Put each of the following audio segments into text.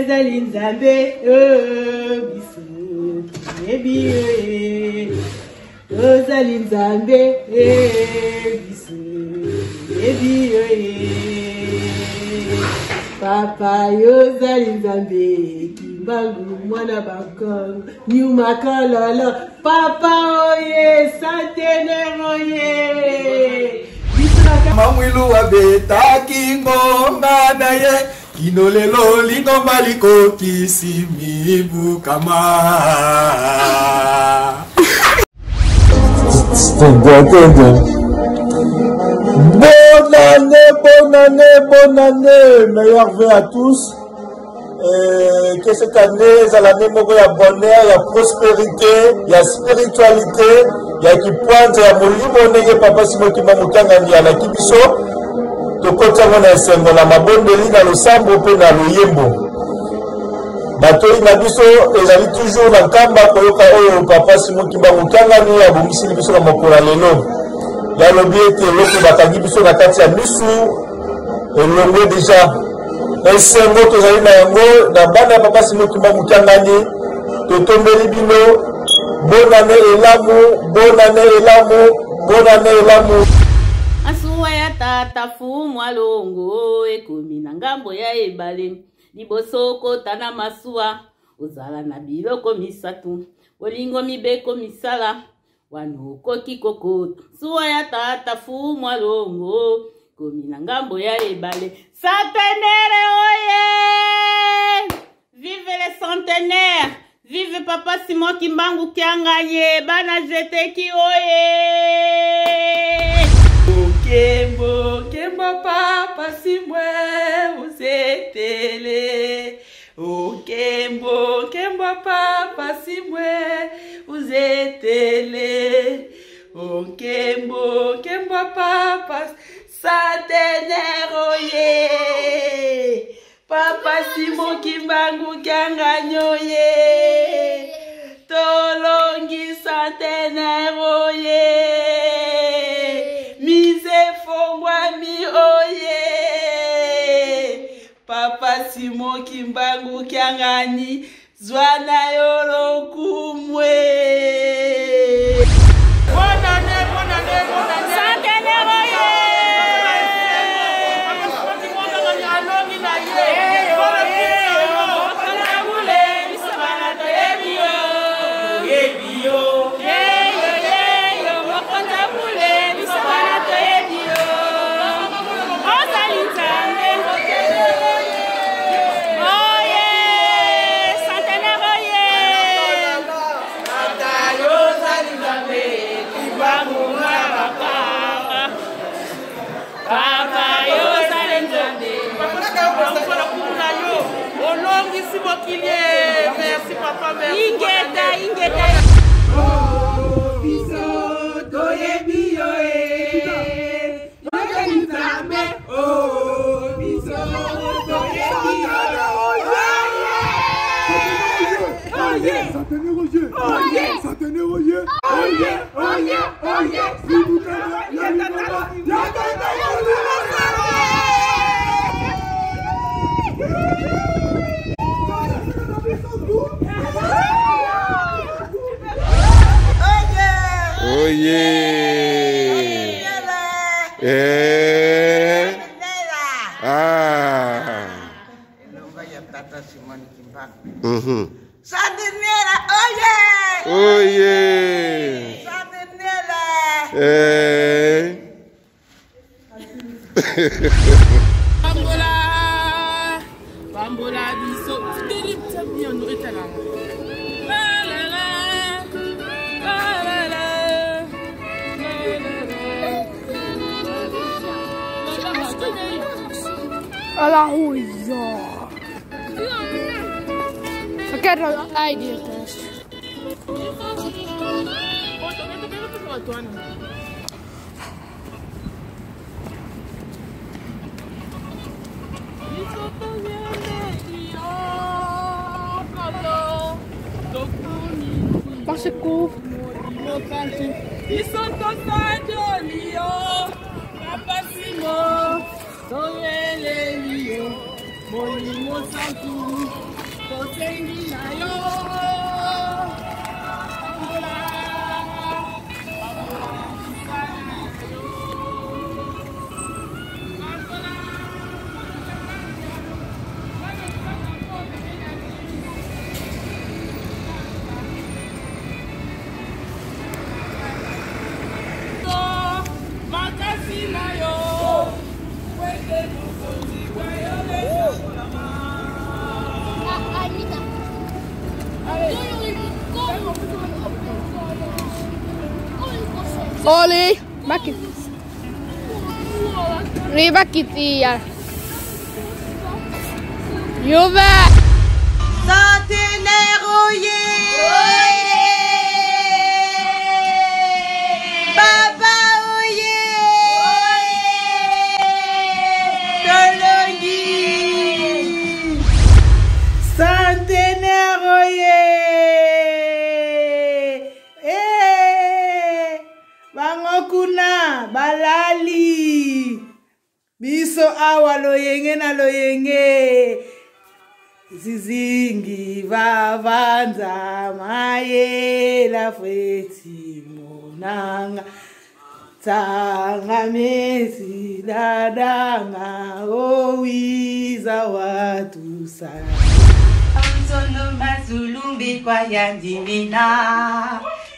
Yozali Nzambe, oh, biso toyebi yo ye. Ozali Nzambe, eh, biso toyebi yo ye. Papa yozali Nzambe, Kimbangu mwana bakongo, nyuma kololo, papa oye, centenaire oye. Mamwilu abetaki ngonga na ye kino lelo lingomba likokisi mibu kama. Bonne année, bonne année, bonne année. Meilleurs vœux à tous. Et que cette année ezala année moko ya bonheur, ya prospérité, ya spiritualité, ya kipointe ya molimo ndenge papa Simon Kimbangu Kiangani alaki biso. Tokoti yango na esengo na mabondeli, na losambo mpe na loyembo. Batoli na biso ezali toujours na nkamba koyoka oyo papa Simon Kimbangu Kiangani abongisili biso na mokolo ya lelo. Yalobi ete eloko bakangi biso na kati ya misu elongwe deja. Esengo tozali na yango na bana ya papa Simon Kimbangu Kiangani, totombeli bino bonane elamu, bonane elamu, bonane elamu. Masuwa ya tata Fumu Alongo ekomi na ngambo ya ebale. Liboso okota na masuwa, ozala na biloko misatu, bolingo, mibeko, misala, wana okoki kokota. Masuwa ya tata Fumu Alongo komi na ngambo ya ebale. Centenaire oye! Vive le centenaire! Vive papa Simon Kimbangu Kianganye! Bana jeteki oye! Kembo, kembo papa Simwe uzetele. O kembo, kembo papa Simwe uzetele. O kembo, kembo papa centenaire oye. Papa Simon Kimbangu Kiangani oye. Tolongi centenaire oye. Mise fongwami oye. Papa Simon Kimbangu Kiangani zwa na yo lokumwe. Bonne année, bonne année, bonne année. Centenaire oye. Merci papa, merci. Ingeta, ingeta. Oh, biso toyebi yo e. Toyebi Nzambe. Oh, biso toyebi yo. Oye! Oye! Oye! Oye! Oye! Oye! Oye! Eh! Ah! Sardinera, oye! Oye! Sardinera! Eh! Pambola, pambola biso. Teli bien etala. La la la, la la la. Alla ja. Verkeerde ID-test. Passekoe. Molimo Santu, tosengi na yo. Pambola, pambola mosala na yo. Pambola, makasi na yo wete mokonzi wa yo esakolama. Oli, mäkin. Niin mäkin tiedän. Hyvä! Centenaire oye! Baba oye! Tolongi! Centenaire oye! Eh! Bango kuna balali biso awa loyenge na loyenge zizingi vavanza mayela feti monanga tsanga mesi dadanga owiza watu sana. Nsono mazulumbi kwa yandimina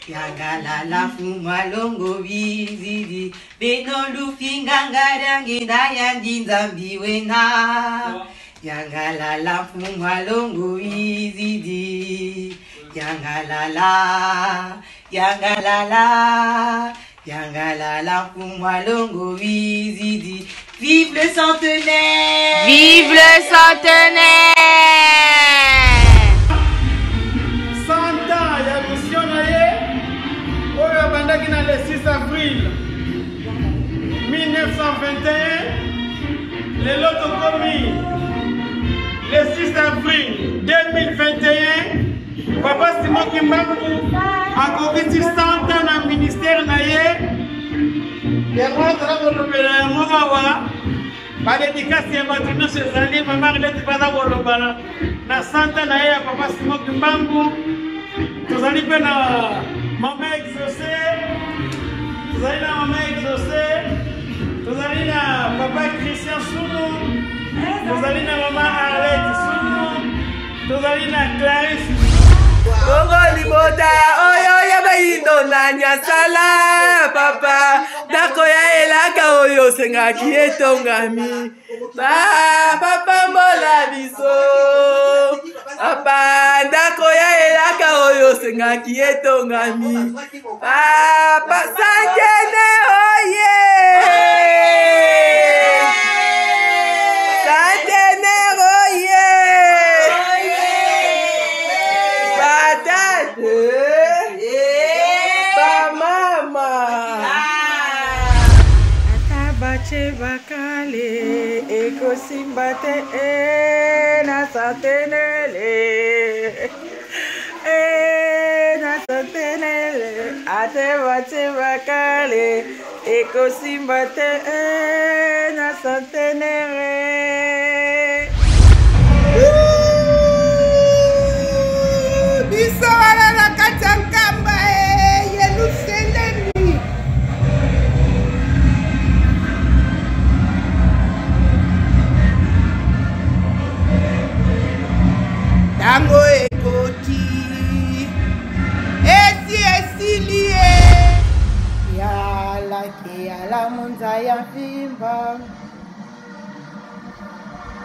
yagalala fumwa longo bizidi beno lufinga ngada yandi nzambi wena yangalala fumwa longo bizidi yangalala yangalala yangalala fumwa longo bizidi. Vive le centenaire! Vive le centenaire! 100 ans ya mission na ye oyo abandaki na le 6 avril 1921, lelo tokomi le 6 avril 2021. Papa Simon Kimbangu akokisi 100 ans na ministère na ye. Yango toza kolobela yango awa, badedikasi ya bato nyonso ezali. Mama Arlette baza koloba na 100 ans na ye ya papa Simon Kimbangu. Tozali mpe na mama Exaucé, tozali na mama Exaucé, tozali na papa Christian Sunu, tozali na mama Arlette Sunu, tozali na Clarisse. Bongo libota oyo ya bayindo na nyasala, papa, ndako ya elaka oyo osengaki etongami. Papa, mbola biso, papa, ndako ya elaka oyo osengaki etongami, papa. Sankene oye, centenaire oye, batate, bamama. Ata bace bakale ekosimba te e na centenaire e na centenaire. Ate bace bakale ekosimba te e na centenaire. Biso wana na kati ya Nkamba e Yelusalemi. Ntango ekoki, esi esili ye. Yalaki yala munza ya mfimba,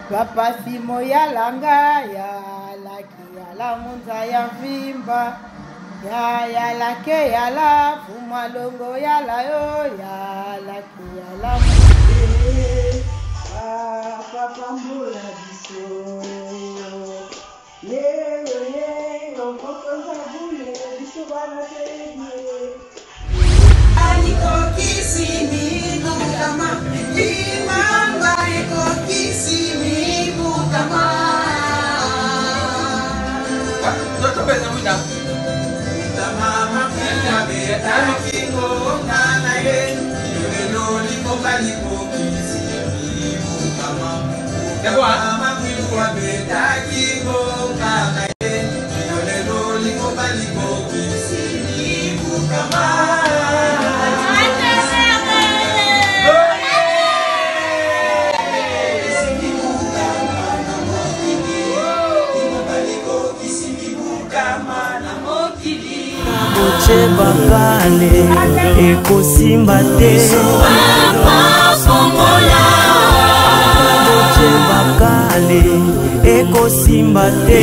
papa Simo yalanga, yalaki yala munza ya mfimba ya yalake yala fumwa longo yala yo yalaki yala. Papa, pambola biso yeyo yeyo, mokonza bule biso bana toyebi ye. Ekokisi mibukama, limamba ekokisi mibukama. Mwilu abetaki ngonga na ye, kino lelo lingomba likokisi libukama. Botie bakale ekosimba te, botie bakale ekosimba te.